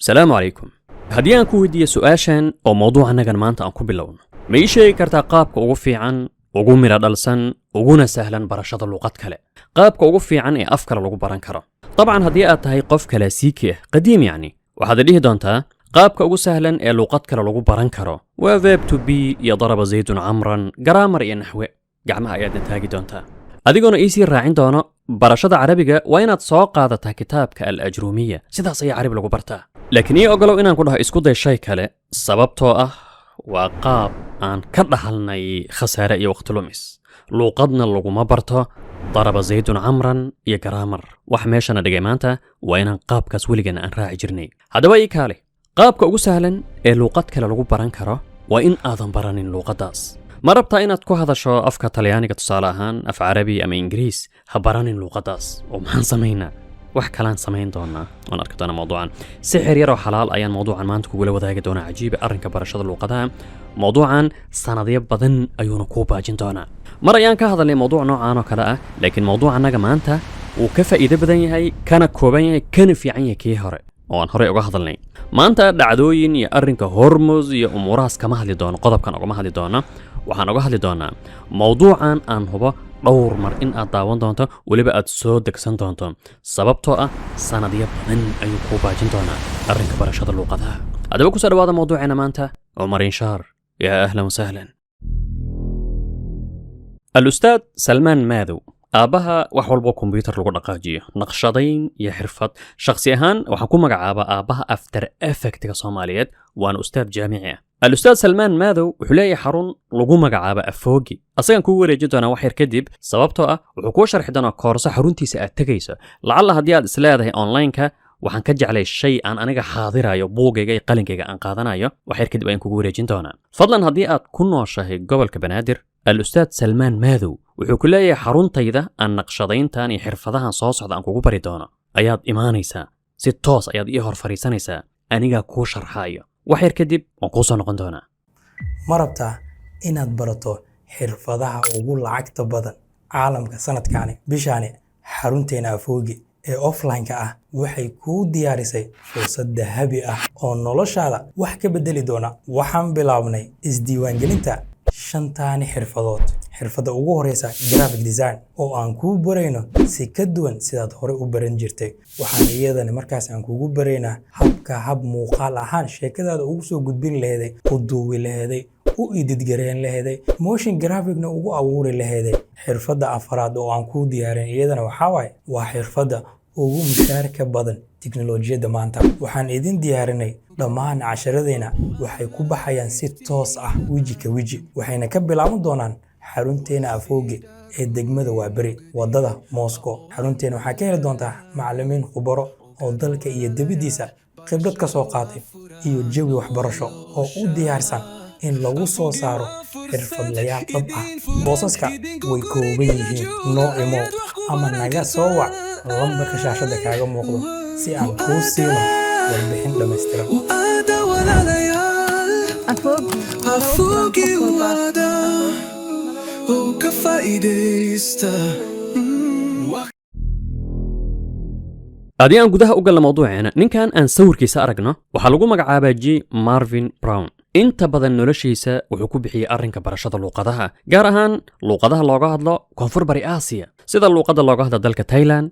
Asalaamu calaykum. Haddii aan ku weydiiyo su-aashan oo mawduucanagan maanta aan ku bilowno, ma ii sheegi kartaa qaabka ugu fiican, ugu midho dhalsan, uguna sahlan barashada luuqad kale, qaabka ugu fiican ee af kale lagu baran karo? Dabcan, haddii aad tahay qof kalaasiiki ah, qadiim yacni, waxaad dhihi doontaa qaabka ugu sahlan ee luuqad kale lagu baran karo waa verb to be iyo ضرب زيد عمرا, grammar iyo naxwe. Gacmaha ayaadna taagi doontaa, adigoona iisii raacin doono barashada carabiga waa inaad soo qaadataa kitaabka Al Ajruumiya, sidaas ayaa carabi lagu bartaa. Laakiin ii ogolow inaan ku dhaho isku day shay kale, sababtoo ah waa qaab aan ka dhaxalnay khasaare iyo waqti lumis. Luuqadna laguma barto ضرب زيد عمرا iyo grammar. Wax meeshana dhigay maanta waa inaan qaabkaas weligeena aan raaci jirnay. Haddaba ii kaale, qaabka ugu sahlan ee luuqad kale lagu baran karo waa in aadan baranin luuqaddaas. Ma rabtaa inaad ku hadasho afka Talyaaniga, tusaale ahaan, af Carabi ama Ingiriis? Ha baranin luuqaddaas. Oo maxaan samaynaa? Wax kalaan samayn doonaa, waan arki doonaa. Mawduucan sixir yar oo xalaal ayaan mawduucan maanta kugula wadaagi doonaa. Cajiiba arrinka barashada luuqadaha, mawduucan sanadyo badan ayuuna kuu baajin doonaa. Mar ayaan ka hadalnay mawduuc noocaan oo kale ah, laakiin mawduucanaga maanta wuu ka faa'iido badan yahay, kana kooban yahay, kana fiican yahay kii hore oo aan horey uga hadalnay. Maanta dhacdooyin iyo arrinka Hormuz iyo umuurahaas kama hadli doono, qodobkan ugama hadli doono. Waxaan uga hadli doonaa mawduucan aan hubo dhowr mar in aad daawan doonto, weliba aad soo degsan doonto, sababtoo ah sanadyo badan ayuu kuu baajin doonaa arrinka barashada luuqadaha. Haddaba kusoo dhawaada mawduuceena maanta. Cumar Inshaar, يا أهلا وسهلا. Al-ustaad Salmaan Maadow, aabbaha wax walbo kombyuutar lagu dhaqaajiyo, naqshadayn iyo xirfad. Shakhsi ahaan waxaan ku magacaabaa aabbaha After Effectga Soomaaliyeed, waana ustaad jaamici ah. Al-ustaad Salmaan Maadow wuxuu leeyahay xarun lagu magacaabo Afoogi. Asagaan kuu wareejin doonaa wax yar kadib, sababtoo ah wuxuu kuu sharxi doonaa koorso xaruntiisa aad tegayso. Lacalla haddii aad isleedahay onlineka waxaan ka jeclay shay aan aniga xaadirayo, buugayga iyo qalinkayga aan qaadanayo, wax yar kadib ayaan kugu wareejin doonaa. Fadlan, haddii aad ku nooshahay gobolka Banaadir, al-ustaad Salmaan Maadow wuxuu ku leeyahay xaruntayda aan naqshadayntan iyo xirfadahan soo socda aan kugu bari doono ayaad imaanaysaa. Si toos ayaad ii hor fadhiisanaysaa, anigaa kuu sharxaayo. Wax yar kadib waan kuu soo noqon doonaa. Ma rabtaa inaad barato xirfadaha ugu lacagta badan caalamka sanadkaani? Bishaani xarunteena Afoogi ee offline-ka ah waxay kuu diyaarisay fursad dahabi ah oo noloshaada wax ka bedeli doona. Waxaan bilaabnay isdiiwaangelinta shantaani xirfadood. Xirfadda ugu horeysa, graphic design, oo aan kuu barayno si ka duwan sidaad hore u baran jirtay. Waxaan iyadana markaas aan kugu baraynaa habka hab muuqaal ahaan sheekadaada ugu soo gudbin laheeday, u duubi laheeday, u edit gareyn laheeday, motion graphicna ugu abuuri laheeday. Xirfadda afraad oo aan kuu diyaarin iyadana waxaa waaye, waa xirfadda ugu mushaarka badan tiknolojiyadda maanta. Waxaan idin diyaarinay dhammaan casharadeenna waxay ku baxayaan si toos ah, weji ka weji, waxayna ka bilaaban doonaan xarunteena Afooge ee degmada Waaberi, wadada Moscow. Xarunteena waxaa ka heli doontaa macallimiin khubaro oo dalka iyo dibaddiisa khibrad ka soo qaatay iyo jawi waxbarasho oo u diyaarsan in lagu soo saaro xirfadlayaal dhab ah. Boosaska way kooban yihiin. Noo imo ama naga soo wac lambarka shaashadda kaaga muuqdo si aan kuu siino warbixin dhammaystiran. Afoogi wada oo ka faa'iidaysta. Haddii aan gudaha u galna mawduuceena, ninkan aan sawirkiisa aragno waxaa lagu magacaabaa J Marvin Brown. Inta badan noloshiisa wuxuu ku bixiyey arrinka barashada luuqadaha, gaar ahaan luuqadaha looga hadlo Koonfur Bari Aasiya, sida luuqadda looga hadlo dalka Thailand,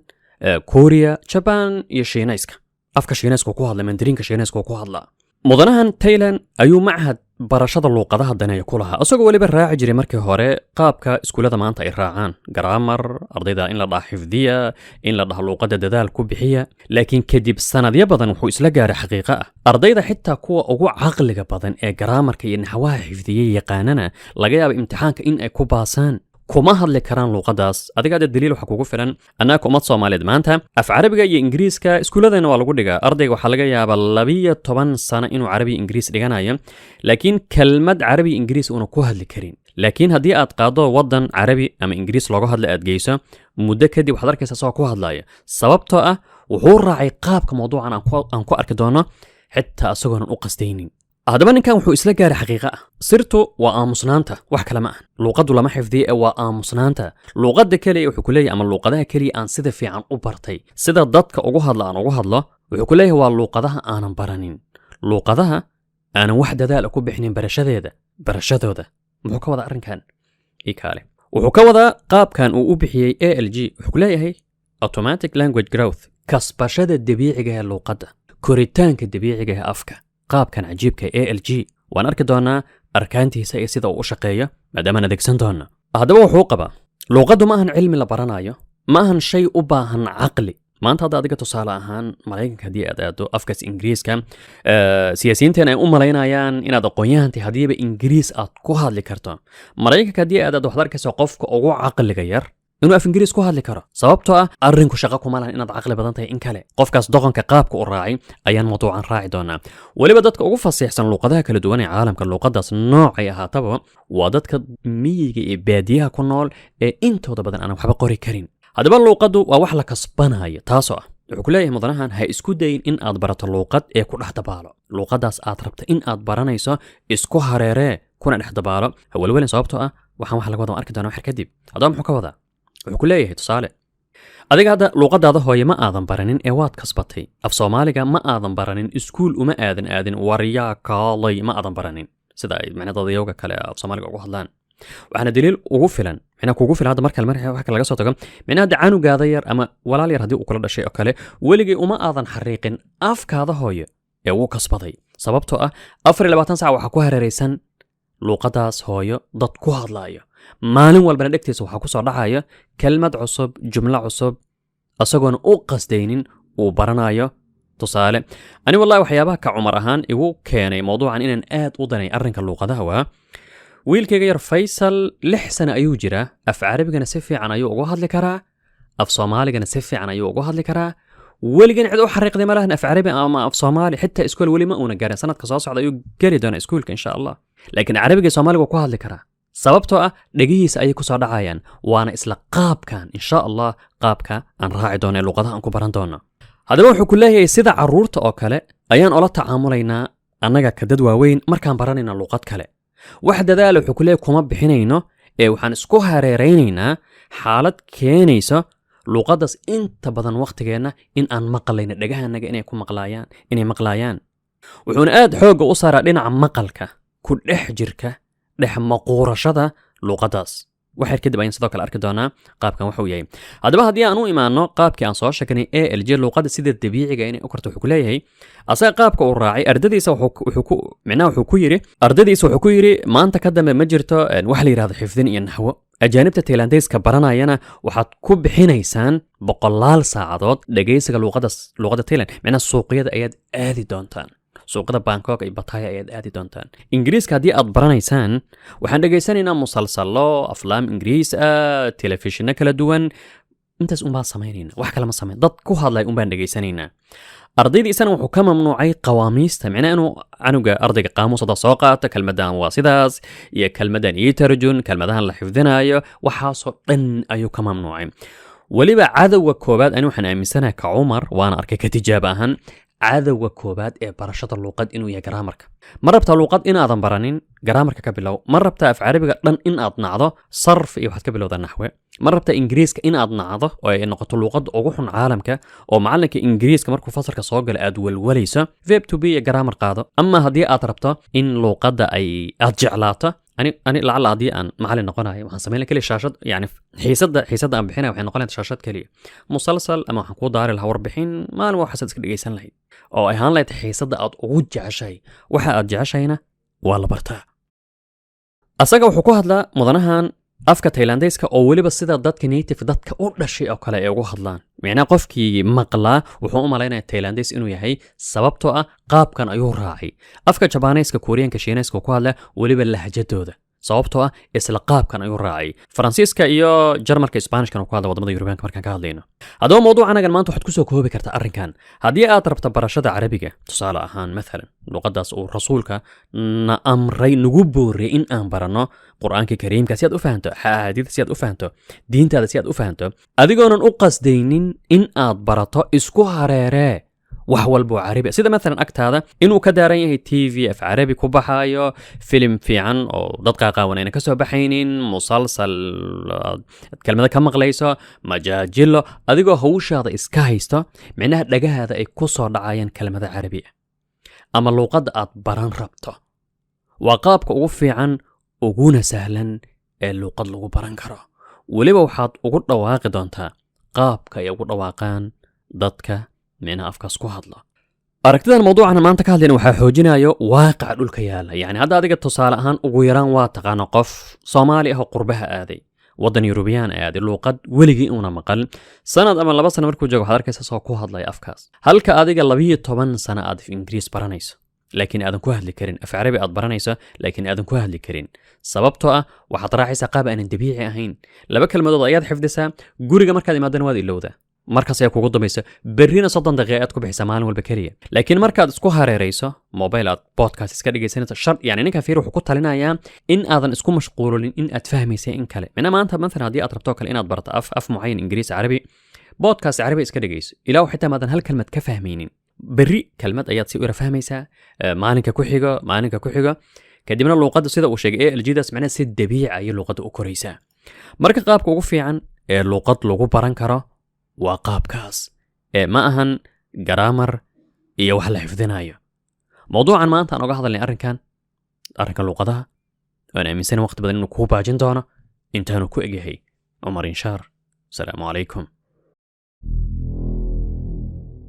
Korea, Jaban iyo Shiinayska. Afka Shiinayska ku hadla, Mandariinka Shiinayska ku hadla. Mudanahan Thailand ayuu machad barashada luuqadaha daneeya ku lahaa, isagoo weliba raaci jiray markii hore qaabka iskuullada maanta ay raacaan: grammar, ardayda in la dhaha xifdiya, in la dhaha luuqadda dadaal ku bixiya. Laakiin kadib sanadyo badan wuxuu isla gaaray xaqiiqo ah: ardayda, xitaa kuwa ugu caqliga badan ee grammarka iyo naxwaha xifdiyey yaqaanana, laga yaaba imtixaanka in ay ku baasaan, kuma hadli karaan luuqadaas. Adiga hadda daliil waxaa kugu filan annaga ummad Soomaaliyeed maanta af Carabiga iyo Ingiriiska iskuulladana waa lagu dhigaa. Ardayga waxaa laga yaabaa 12 sano inuu Carabi, Ingiriis dhiganayo, laakiin kelmad Carabi, Ingiriis una ku hadli karin. Laakiin haddii aad qaaddo waddan Carabi ama Ingiriis looga hadla aad geyso, muddo kadib waxaad arkaysa isagoo ku hadlaya, sababtoo ah wuxuu raacay qaabka mawduucan aan ku arki doono, xitaa isagoonan u qasdaynin. Haddaba ninkan wuxuu isla gaaray xaqiiqo ah: sirtu waa aamusnaanta, wax kale ma ah. Luuqaddu lama xifdiyo ee waa aamusnaanta. Luuqadda keliya, wuxuu ku leeyahay, ama luuqadaha keliya aan sida fiican u bartay, sida dadka ugu hadla aan ugu hadlo, wuxuu Wuxuu ku leeyahay waa luuqadaha aanan baranin, luuqadaha aanan wax dadaala ku bixinin barashadeeda, barashadooda. Muxuu ka wadaa arrinkan ii kaale? Wuxuu ka wadaa qaabkan uu u bixiyey ALG. Wuxuu ku leeyahay automatic language growth, kasbashada dabiiciga ee luuqadda, koritaanka dabiiciga ee afka. Qaabkan cajiibka ALG waan arki doonaa arkaantiisa iyo sida uu u shaqeeyo maadaamaan adeegsan doono. Haddaba wuxuu qabaa luuqaddu ma ahan cilmi la baranayo, ma ahan shay u baahan caqli. Maanta hadda adiga tusaale ahaan Maraykanka haddii aad aado, afkaas Ingiriiska, siyaasiyiinteen ay u malaynayaan inaad aqoon-yahantahay haddiiba Ingiriis aad ku hadli karto. Maraykanka haddii aad aado, waxaad arkaysa qofka ugu caqliga yar inuu af Ingiriis ku hadli karo, sababtoo ah arrinku shaqo kuma lahan inaad caqli badan tahay in kale. Qofkaas doqonka qaabka u raacay ayaan mawduucan raaci doonaa. Weliba dadka ugu fasiixsan luuqadaha kala duwan ee caalamka, luuqadaas noocay ahaataba, waa dadka miyiga iyo baadiyaha ku nool ee intooda badan aanan waxba qori karin. Haddaba luuqaddu waa wax la kasbanayo, taasoo ah wuxuu ku leeyahay mudanahan: ha isku dayin in aad barato luuqad ee ku dhex dabaalo luuqaddaas aad rabta in aad baranayso. Isku hareeree kuna dhex dabaalo, ha welwelin, sababtoo ah waxaan wax laga wada arki doonaa waxyar kadib. Haddaba muxuu ka wadaa? Wuxuu ku leeyahay, tusaale, adiga hadda luuqadaada hooye ma aadan baranin ee waad kasbatay. Af Soomaaliga ma aadan baranin, iskuul uma aadan aadin, waryaa kaalay ma aadan baranin, sida ay macna dadayowga kale af Soomaaliga ugu hadlaan. Waxaana daliil ugu filan, micnaha kugu filan hadda marka marka wax kale laga soo tago, micnaha hadda canugaada yar ama walaal yar haddii uu kula dhashay oo kale, weligay uma aadan xariiqin afkaada hooyo ee wuu kasbaday, sababtoo ah 24 sac waxaa ku hareeraysan luuqadaas hooyo dad ku hadlaayo. Maalin walbana dhegtiisa waxaa ku soo dhacaya kelmad cusub, jumlo cusub, isagoona u qasdaynin uu baranayo. Tusaale, ani wallahi waxyaabaha ka Cumar ahaan igu keenay mawduucan inaan aad u danay arrinka luuqadaha waa wiilkayga yar Faysal. 6 sano ayuu jiraa. Af Carabigana si fiican ayuu ugu hadli karaa, af Soomaaligana si fiican ayuu ugu hadli karaa. Weligan cid u xariiqday ma lahan af Carabi ama af Soomaali. Xitaa iskool weli ma uuna gaarin. Sanadka soo socda ayuu geli doonaa iskuulka, insha Allah. Laakiin Carabiga iyo Soomaaliga waa ku hadli karaa, sababtoo ah dhegihiisa ayay kusoo dhacayaan. Waana isla qaabkan, insha Allah, qaabka aan raaci doono ee luqadaha aan ku baran doono. Haddaba wuxuu ku leeyahay sida carruurta oo kale ayaan ola tacaamulaynaa annaga ka dad waaweyn markaan baranayna luqad kale. Wax dadaala, wuxuu ku leeyahay, kuma bixinayno ee waxaan isku hareeraynaynaa xaalad keenaysa luuqaddaas inta badan wakhtigeenna in aan maqlayno, dhegahanaga inay ku maqlaayaan, inay maqlaayaan. Wuxuuna aad xoogga u saaraa dhinaca maqalka, ku dhex jirka, dhex maquurashada luuqaddaas. Waxyar kadib ayaan sidoo kale arki doonaa qaabkan waxuu yahay. Haddaba haddii aan u imaano qaabkii aan soo sheegnay, ALG, luuqadda sida dabiiciga inay u karto, wuxuu ku leeyahay asaga qaabka uu raacay ardadiisa, wuxuu ku micnaha wuxuu ku yidhi ardadiisa, wuxuu ku yidhi: maanta ka dambe ma jirto wax la yidhahdo xifdin iyo naxwo. Ajaanibta Tailandeyska baranayana waxaad ku bixinaysaan boqolaal saacadood dhegaysiga luuqadda Thailand. Micnaha suuqyada ayaad aadi doontaan, suuqyada Bangkok iyo Bataya ayaad aadi doontaan. Ingiriiska haddii aad baranaysaan, waxaan dhegaysanaynaa musalsalo, aflaam Ingiriis ah, telefishinno kala duwan. Intaas unbaan samaynayna, wax kale ma samayn, dad ku hadlay unbaan dhegaysanaynaa. Ardaydiisana wuxuu ka mamnuucay qawaamiista, micnaha inuu canuga ardayga qaamuus hadda soo qaato, kelmadan waa sidaas iyo kelmadan ii tarjun, kelmadahan la xifdinayo, waxaasoo dhan ayuu ka mamnuucay. Weliba cadowga koobaad, ani waxaan aaminsanahay ka Cumar, waana arkay ka tijaab ahaan, cadowga koobaad ee barashada luuqad inuu yahay grammarka. Ma rabtaa luuqad inaadan baranin? Grammarka ka bilow. Ma rabtaa af Carabiga dhan in aad nacdo? Sarf iyo waxaad ka bilowdaa naxwe. Ma rabtaa Ingiriiska in aad nacdo oo ay noqoto luuqadda ugu xun caalamka, oo macalinka Ingiriiska markuu fasalka soo gala aad walwalayso? Verb to be iyo grammar qaado. Ama haddii aad rabto in luuqadda ay aad jeclaato, ani lacalla haddii aan macalin noqonayo, waxaan samayn lahaa keliya shaashad, yani xiisadda aan bixinaya waxay noqon lahayd shaashad keliya, musalsal ama waxaan kuu daari lahaa warbixin maalin, waxaasaad iska dhegaysan lahayd oo ay ahaan lahayd xiisadda aad ugu jeceshahay. Waxa aad jeceshahayna waa la bartaa. Asaga wuxuu ku hadlaa mudanahan afka Tailandeyska oo weliba sida dadka native, dadka u dhashay oo kale ay ugu hadlaan. Micnaha qofkii maqlaa wuxuu u malaynaya Tailandeys inuu yahay, sababtoo ah qaabkan ayuu raacay. Afka Jabaaneyska, Kuuriyanka, Shiineyska ku hadla, weliba lahjadooda, sababtoo ah isla qaabkan ayuu raacay. Faransiiska iyo Jarmalka, Isbaanishkana ku hadla, wadamada Yurubiyaanka markaan ka hadlayno. Haddaba mawduuca anagan maanta waxaad kusoo koobi kartaa arrinkan: haddii aad rabto barashada Carabiga, tusaale ahaan, mathalan, luqadaas uu rasuulka na amray, nagu booriyay in aan baranno, Qur-aanka Kariimka si aad u fahanto, axaadiida si aad u fahanto, diintaada si aad u fahanto, adigoonan u qasdaynin in aad barato, isku hareeree. Wax walba oo Carabi ah, sida maalan agtaada inuu ka daaran yahay TV af Carabi ku baxayo, filim fiican oo dad qaaqaawan ayna ka soo baxaynin, musalsal aad kelmado ka maqlayso, majaajilo, adigoo hawshaada iska haysto, micnaha dhagahaada ay ku soo dhacayaan kelmado Carabi ah ama luuqadda aad baran rabto. Waa qaabka ugu fiican uguna sahlan ee luuqad lagu baran karo. Weliba waxaad ugu dhawaaqi doontaa qaabka ay ugu dhawaaqaan dadka micnaha afkaas ku hadla. Aragtidan mawduucan maanta ka hadlayna waxaa xoojinayo waaqaca dhulka yaala. Yacni hadda adiga tusaale ahaan ugu yaraan waa taqaana qof Soomaali ah oo qurbaha aaday, waddan Yurubiyaan aaday, luuqad weligii uuna maqal. Sanad ama 2 sano markuu joogo, waxaad arkaysa soo ku hadlaya afkaas, halka adiga 12 sano aad af Ingiriis baranayso laakiin aadan ku hadli karin, af Carabi aad baranayso laakiin aadan ku hadli karin, sababtoo ah waxaad raacaysaa qaab aanan dabiici ahayn. Laba kelmadood ayaad xifdisaa, guriga markaad imaadana waad ilowdaa. Markaas ayaa kugu dambaysa berrina 30 daqiiqa aad ku bixisaa maalin walba keliya. Laakiin markaad isku hareerayso mobile, aad podcast iska dhegaysanayso shar, yani ninka fiir wuxuu ku talinayaa in aadan isku mashquulin in aad fahmaysa in kale. Mina maanta maalan haddii aad rabto kale inaad barato af mucayan, Ingiriis, Carabi, podcast Carabi iska dhegayso ilaa xitaa maadan hal kelmad ka fahmaynin. Berri kelmad ayaad si u yara fahmaysaa, maalinka ku xigo, maalinka ku xigo, kadibna luuqadda sida uu sheegay ALG daas macnaha si dabiici ayay luuqadda u koraysaa. Marka qaabka ugu fiican ee luuqad lagu baran karo waa qaabkaas ee ma ahan grammar iyo wax la xifdinayo. Mawduucan maanta aan oga hadalnay arrinkan, arrinka luuqadaha, waan aaminsan waqti badan inuu kuu baajin doono. Intaanu ku egyahay Cumar Inshaar. Asalaamu calaykum.